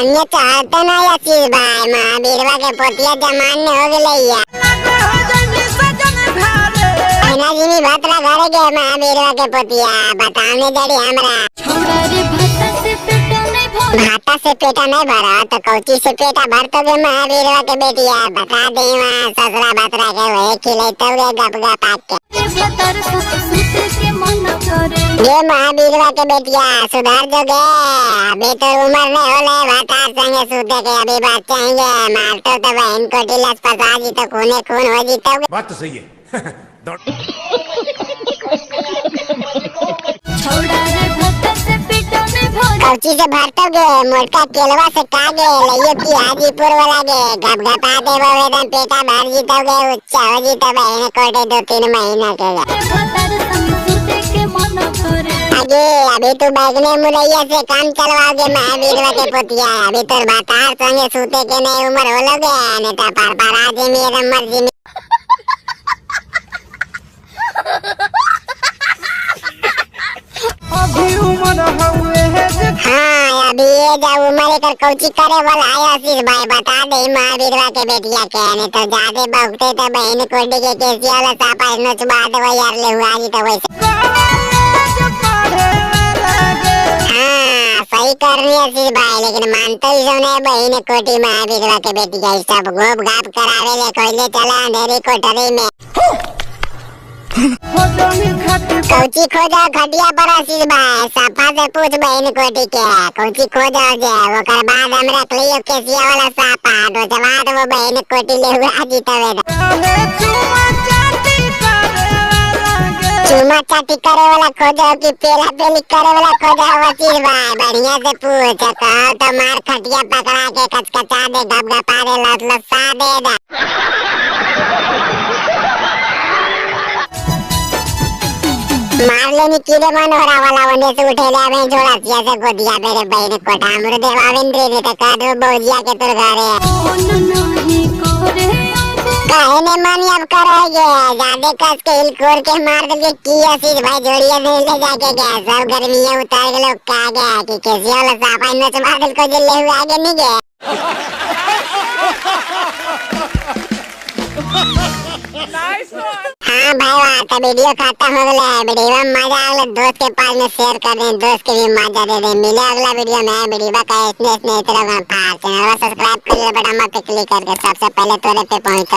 चढ़निया चढ़ते ना आशीष भाई, महावीरवा के पोतिया जमान ने हो गेलै। एना जिनी भतरा घरे गे महावीरवा के पोतिया बताओ ने जड़ी हमरा। छोड़ा रे भाता से पेटा नहीं भर। भाता से पेटा नहीं भरा तो कौची से पेटा भर तो गे महावीरवा के बेटिया बता दे, वहाँ ससुरा भतरा के वही खिलैतो गे गप गप आके। रे भतार संग सुते के मन करे। गे महावीरवा के बेटिया सुधार जो गे, अभी तो उम्र नहीं होले भातार संगे सुते के, अभी बात चाहेंगे मारतो तो बहन कोटी लस फसा जी तो खूने खून हो जीतो। बात तो सही है। छोड़ा रे भाता से पेटा नहीं भर। कौची से भरतो गे मोटका केलवा से कागे लइयो की हाजीपुर वाला गे गप गपा देबो एकदम पेटा भर जीतो गे, उच्चा हो जीतो बहन कोटे 2-3 महीना के गे। रे भतार संग सुते के मन करे। अगे अभी तू बैगने मुरैया से काम चलवाओगे महावीरवा के पोतिया, अभी तोर भातार संगे सूते के नहीं उम्र होलोगे, नहीं तो पार पार आज में एकदम मर्जी में। अभी उम्र हउए हाँ अभी ये जब उम्र एकर कौची करे वाला है आशीष भाई बता दे महावीरवा के बेटिया के, नहीं तो जादे बहुते तो बहन कोडी के केसिया वाला सापा नचबा देबो यार ले हुआ जी तो वैसे। हाँ सही करनी आशीष भाई, लेकिन मानते ही सुने बहन कोटी महावीरवा के बेटिया सब गोप गाप करावे ले कोइले चला अंधेरी कोठरी में। कौची खोजा खटिया पर आशीष भाई सफा से पूछ बहन कोटी के कौची खोजा जे, ओकर बाद हम रख लियो केसिया वाला सापा डोजवा देबो बहन कोटी ले हुआ जी तवे। चूमा चाटी करे वाला खोजो कि पेला पेली करे वाला खोजो आशीष भाई बढ़िया से पूछ, कहो तो मार खटिया पकड़ा के कचकचा दे गप गपा दे लस लसा दे दे। मार लेनी कीड़े मनोहरा वाला वने से उठे ले आवे जोड़ा सिया से गोदिया मेरे बहन कोठा मुर देवावेंद्र ने तो कह दो बौजिया के तोर घरे। मन नहीं करे अब। काहे ने मन अब करोगे ज्यादा कस के हिल कोर के मार देलके की आशीष भाई जोड़िया से ले जाके गया सब गर्मियां उतार के लोग का गया कि केसिया वाला साफा नच मार देलको जे ले हुआ आगे नहीं गया। हाँ भाई वाह तो वीडियो खत्म हो गया, वीडियो में मजा आ गया, दोस्त के पास में शेयर कर दें, दोस्त के भी मजा दे दें। मिले अगला वीडियो में, वीडियो का इतने इतने तरह चैनल सब्सक्राइब कर ले बटन पे क्लिक करके सबसे पहले तोरे पे पहुंच।